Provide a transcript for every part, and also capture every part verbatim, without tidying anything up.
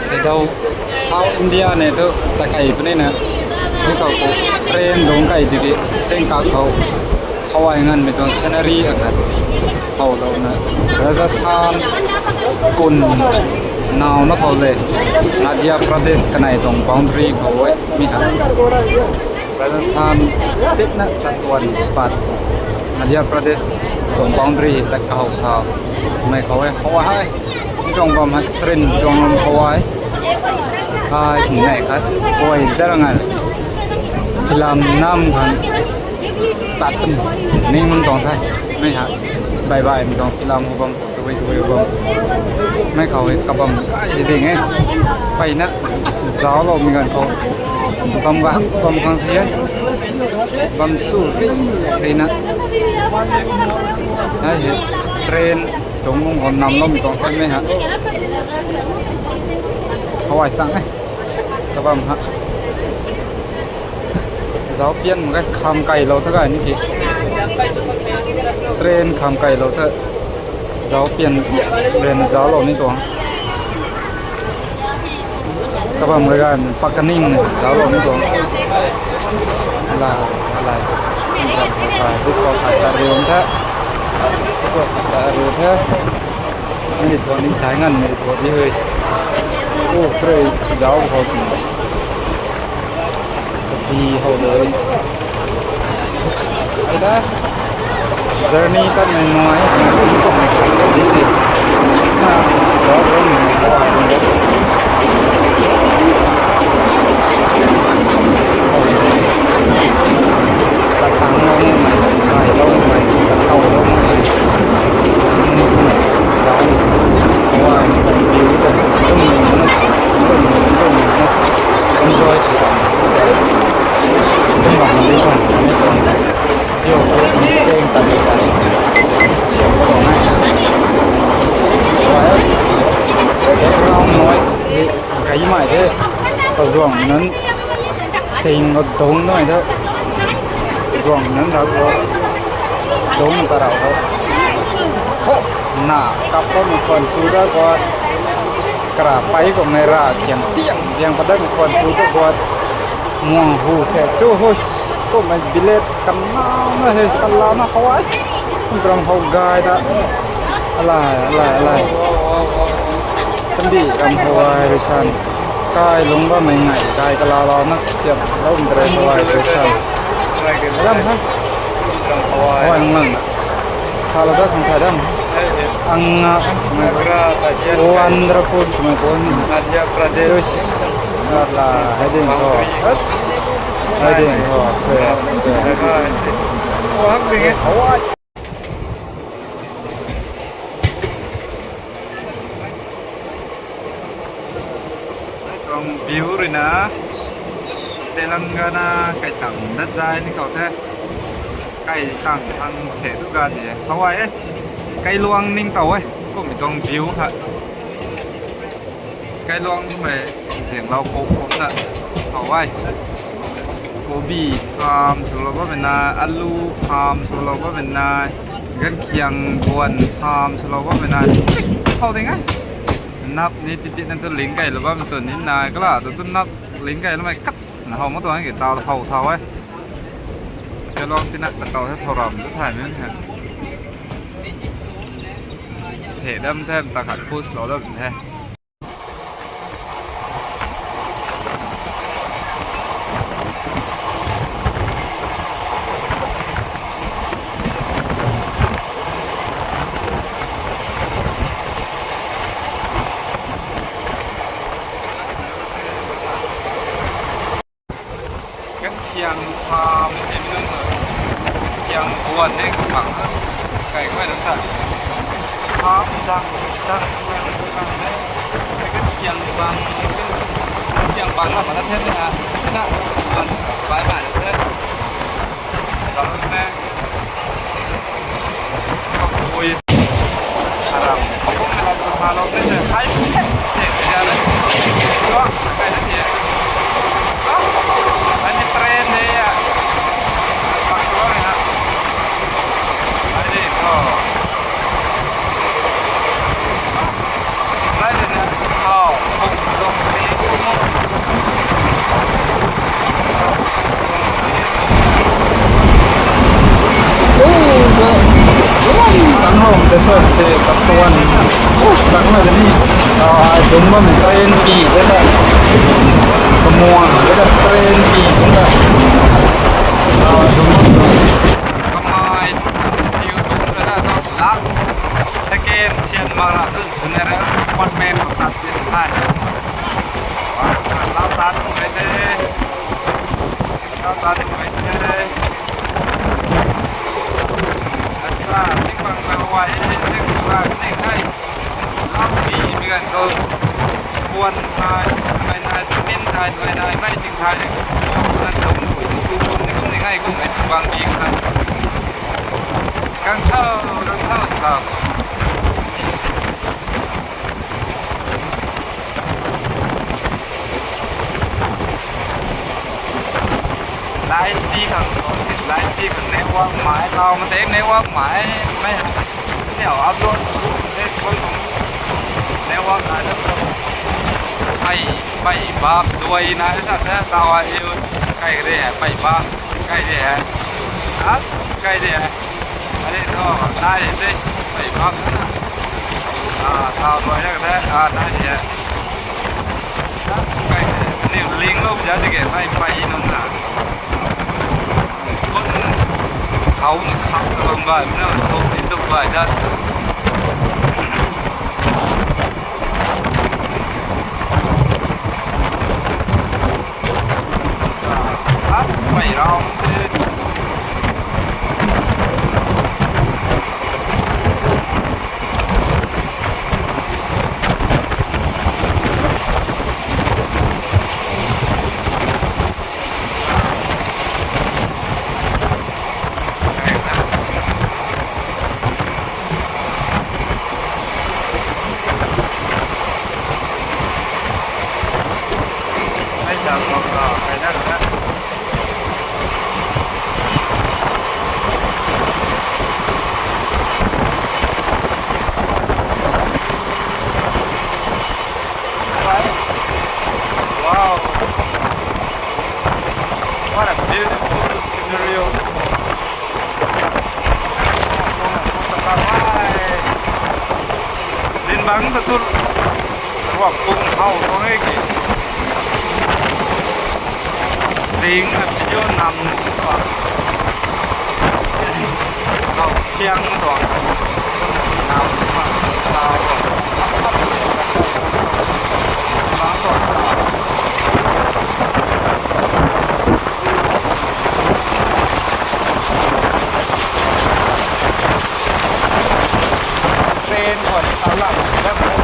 Seidaw South India ne tu takai puni na. Ni khou train dungc kai tiki seng kak khou hawai nganmei tuang scenery akhat howlouna Rajasthan kun nauna khou le Madhya Pradesh kanei tuang boundary khou e mi ha. Rajasthan tikna tatuan pat Madhya Pradesh tuang boundary hi tat kahow tha. Mei khou e hawai. Mi tuang bam hei srin tuang ram hawai. Ai sini nei khat. Oi, darangal. Film nam khang tat puni. Ning mun tuang the. Mei ha. Bye bye mi tuang film hou bam. Tabui tabui bam. Mei khou e kabam kai di ding e. Peyna zaucloumei ganv khou bam gak bam khang si e. Bam su ri ri na. Hei hei train tuang bam khou namloumei tuang the mei ha. Hawai sang e. Kabam ha. Zauc pian mak ge, kham kailou tha gay ni ki. Train kham kailou tha. Zauc pian, rena zauclou ni tuang. Kabam gay gay pak kaning zauclou ni tuang. Alai, alai. Bit khou khat ta riu the. Bit khou khat ta riu the. Mei ri thuan ni thai nganv mei ri thuan di hui. O, khrui zauc khou sini. Di hou de. Ai da. Journey tatmei nuai. Di si. Na, zauc ram mei nuai. Kathangloumei, kailoumei, katawloumei. Zauc. Hawai, view ta. Tum mei na. Tum mei, tum mei na. Enjoy sw sa. Sa. Tum bam di bam. Yo, seng tat tat. Siam ko na. Background noise hi gaymei the. Kazuang nunc ting ko dungc nai the. Zuang nunc rau ko dungc ta rau ko. Ho, na kap ko mei khwan chu da ko. Kara pei ko mei ra khiang tiang tiang padat mei khwan chu da ko. Muang hu se chu hu. Kumhmei village kanlouna hei, kanlouna hawai. Kum ram hou gay ta. Alai, alai, alai. Kandih ram hawai rui san. Kai lungc bammei ngai, kai kalaulouna siamlou ndre hawai rui san. Ram ha. Hawai lungc lang na. Salou dat khang thay dam. Ang nga, wonderful twmei khou ni. Madhya Pradesh. Ala, hei ding tho. Hei ding tho. Hawai. Tuang view rui na, Telangana kai tang dat zai ni khou the. Kai tang hang se tu ga di e. Hawai e. Kailuang ningtow e. Kumhmei tuang view kha. Kailuang twmei zianglou khou kumna. Hawai. Kobi farm swlou bammei na, alu farm swlou bammei na, gankhiang guan farm swlou bammei na. Hou ding e. Nap ni titi na tu ling kailou bammei tu ni na, kala tu tu nap ling kailoumei khat na how ma tuang ki taw how thau e. Kailuang tina kataw the thau ram tu thaymei the. He dam the, ta khat push lou dam the. Gankhiang farm, gankhiang guan ne kabang na. Kai guay nang ta. Farm dang, dang, dang, dang ne. Gankhiang bang, gankhiang bang na mana the na. Na, guan, bai bai na the. Bang ne. Ui. Aram, kum na tu salou te se, hai se se ya le. Tua, kai na dia. Ani train de ya. Pak lo ya. Ai de to. Lai de na. Hau, kum Dungc bam train pi de ta. Kamuang de ta train pi de ta. Ah, dungc bam. Kamai, siu dungc de ta, last second sian mak ra tu general compartment khou tat tin thai. Wah, lau tat tu mai de. Lau tat tu mai de. Acha, ting bang na huai, ting sura ting thai. Lampi mi ganv khou puan thai, mei nai, cement thai, mei nai, mei ting thai, ganv khou tu tu ni kum ni ngai kum ni bang bi khang. Gang thau, gang thau, thau. Live ti khang, live ti khang network mai, tau ma teng network mai, mei ha. Niu upload sw de, phone khou network nai de. Pei, pei bap duai nai de ta, tau ai u kai de, pei bap kai de. As kai de. Ani tu nai de, pei bap na. Ah, tau duai de, ah, nai de. As kai de. Niu ling lou ja de ke, pei, pei nunc na. Bun hau na khak na bam bai, na thou ni tuk bai dat. Sa sa, as pai rau. Wow. What a beautiful scenario. Zin bang ta tu. Ruak pung hau tuang e ki. Zing a video nam nuh tuang. Hau siang tuang. Nam nuh tuang. Tau tuang. Zin bang tuang. Train khou ta lam dam dam.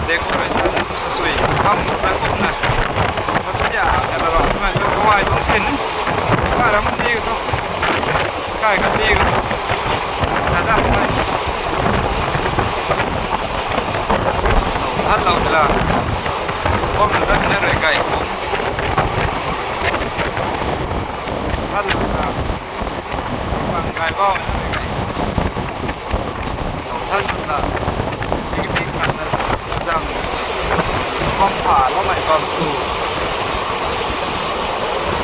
Decoration sui kam ta kumna. Tia, ya la la, kumna tu kawai tuang sin ni. Kai ram di tu. Kai ka di tu. Na da mai. Hat lou tila. Bam na dat na rui kai kum. Hat lou tila. Bam kai bam na rui kai. Tau than na. Tik tik na na. Zang. Bam pha lou mai bam su.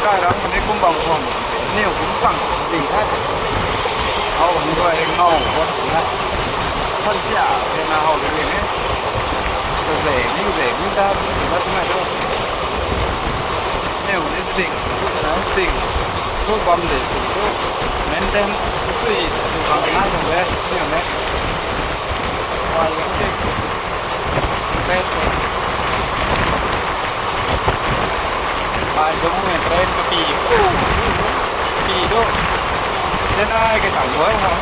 Kai ram ni kum bam kum. Niu kum sang ding the. Au, ni rui ngau bam su na. Than tia, te na hau ding ni. Ka ze ni, ze ni ta, ni ta tu mai tu. Niu ni sing, tu na sing. Tu bam de, tu tu. Maintain sui, sui bam nai tu le, niu ni. Wai ni sing. Maintain sui. Ai, dungc ni train ka pi. Pi tu. Chennai ke tang guay ha.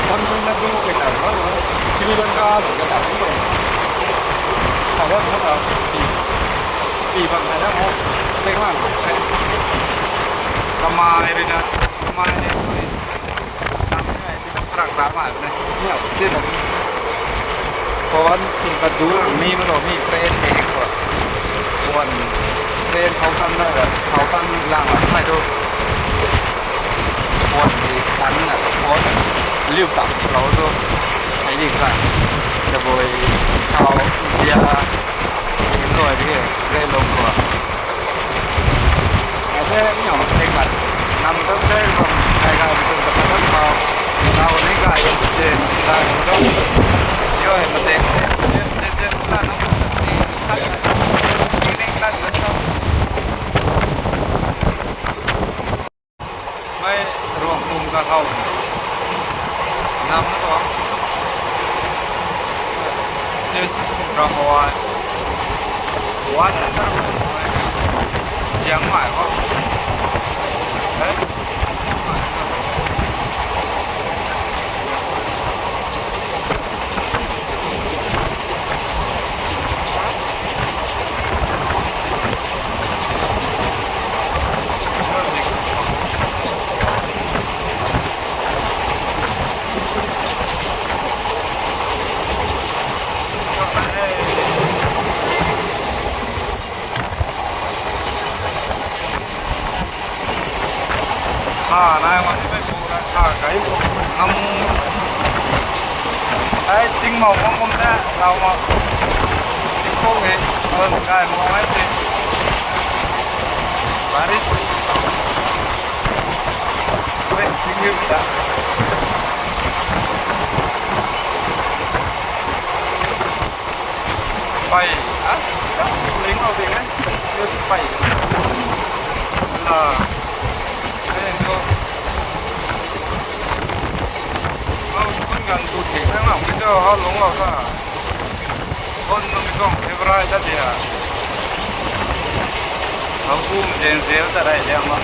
Tamil Nadu ke tang guay ha. Sri Lanka ke tang guay. Sa da mo ta pi. Pi bam sa da mo. Seng lang. Kam Mai rui na, mai rui na, tang kai ti trak ta mai ne. Ni au si na. Phone sim ka du lang mi ma lo mi train de ko. Phone train khou tan na, khou tan lang la mai tu. Phone di tan na, phone liu tak lo tu. Ai di ka. Da boi sao dia. Loi di, rei lou ko. Ate ni hong tei kat. Nam tei tei bam kai kai tu ta ta ta. Tau ni kai tu te, kai tu. Yo, ma te. Te te te ta na. Ni ta ta. Mei ruang kum ka hau. Nam tuang. This from Hawaii. What? Yang mai ko. Eh? Ha, nai ma ni mei bu na ha kai bu ngam. Ai ting mau ngam ngam na, tau ma. Ting kong he, wan kai mau ai se. Baris. Wei, ting liu ta. Pai, ah, ling lou ding e. Yes, pai. La. Len tu. Hau kun gan tu thei thang lou, mi tu hau lung lou ta. Kon tu mi tuang favourite ta dia. Hau bu zen zel ta rai dia ma.